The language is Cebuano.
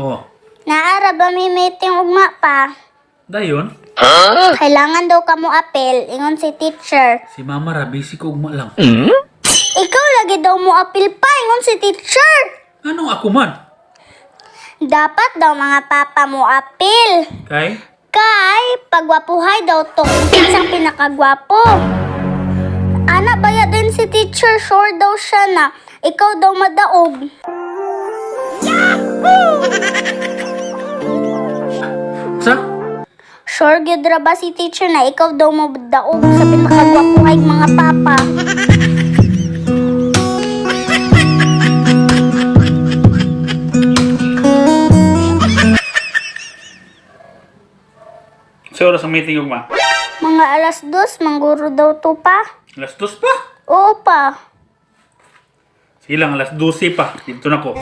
Oh, Naa ra ba mi meeting ugma pa? Dayon. Kailangan daw kamo apil, ingon si teacher. Si mama ra busy ko ugma lang. Ikaw lagi daw mo apil pa, ingon si teacher. Anong ako man? Dapat daw mga papa mo apil. Kay? Kay, pagwapuhay daw to kung kinsang pinakagwapo. Ana baya din si teacher, sure daw siya na ikaw daw madaog. Sa? Sure gyud ra ba si teacher na ikaw daw madaog sa pinakagwapuhay mga papa? Sa oras ang meeting ugma? Mga 2:00, mangguro daw to pa. 2:00 pa? Oo pa. Sige lang, 12:00 pa. Dito na ko.